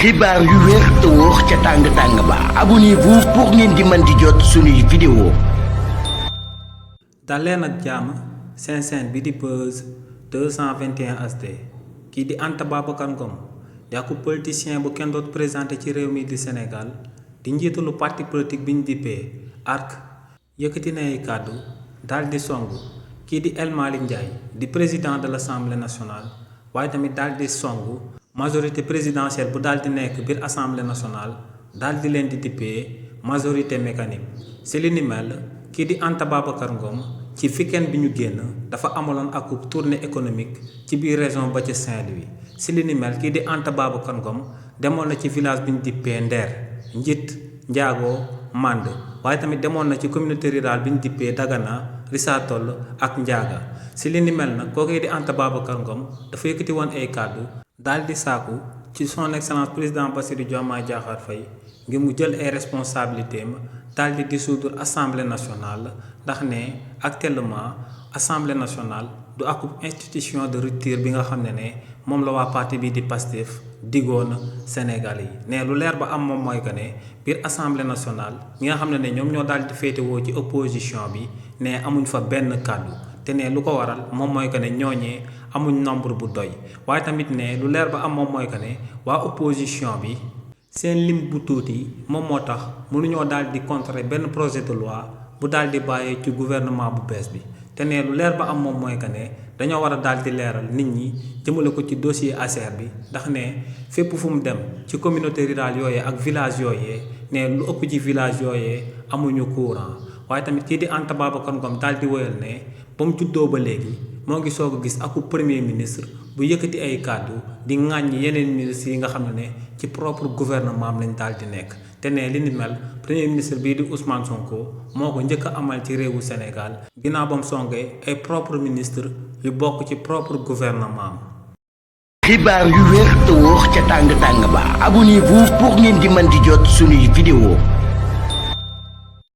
xibaar yu wér te wóor ca tàng ba abonnez-vous pour ngeen di mën di jot suñuy vidéo. daleen ak jàmm seen chaîne bi di Buzz 221 HD kii di Anta Babacar Ngom di ak politicien bu kenn doot présenté ci réew mi di Sénégal di njiitalu parti politique bi ñu dippee ARC yëkkati na ay kàddu daal di song kii di El Malick Ndiaye di président de l'Assemblée nationale waaye tamit daal di song majorité présidentielle bu daal di nekk biir assemblée nationale daal di leen di dippee majorité mécanique si li ni mel kii di Anta Babacar Ngom ci week-end bi ñu génn dafa amaloon ak tournée économique ci biir région ba ci Saint-Louis si li ni mel kii di Anta Babacar Ngom demoon na ci village bi ñu dippee Nder Njit Njaago Mand waaye tamit demoon na ci communauté rurale bi ñu dippee Dagana Risatol ak Njaaga si li ni mel nag kooku di Anta Babacar Ngom dafa yëkkati woon ay kàddu daal di sàkku ci son excellence président Bassirou Diomaye Diakhar Faye ngir mu jël ay responsabilités am daal di dissoudre assemblée nationale ndax ne actuellement assemblée nationale du ak institution de rupture bi nga xam ne moom la waa parti bi di Pastef diggoon Sénégal yi ne lu leer ba am moom mooy que ne biir assemblée nationale ñi nga xam ne ñoom ñoo daal di féetewoo ci opposition bi ne amuñ fa benn kàddu te ne lu ko waral moom mooy que ne ñooñee amuñ nombre bu doy waaye tamit ne lu leer ba am moom mooy que ne waa opposition bi seen lim bu tuuti moom moo tax mënuñoo daal di contrer benn projet de loi bu daal di bàyyee ci gouvernement bu bees bi te ne lu leer ba am moom mooy que ne dañoo war a daal di leeral nit ñi jëmale ko ci dossier ASER bi ndax ne fépp fu mu dem ci communauté rurale yooyee ak village yooyee ne lu ëpp ci village yooyee amuñu courant waaye tamit kii di Anta Babacar Ngom daal di woyal ne ba mu juddoo ba léegi moo ngi soog a gis aku premier ministre bu yëkkati ay kàddu di ŋàññi yeneen ministres yi nga xam ne ci propre gouvernement am lañ daal di nekk te ne li ni mel premier ministre bii di Ousmane Sonko moo ko njëkk a amal ci réewu Sénégal ginnaaw ba mu songee ay propre ministre yu bokk ci propre gouvernement am. xibaar yu wér te wóor ca tàng ba abonnez-vous pour ngeen di mën di jot suñuy vidéo.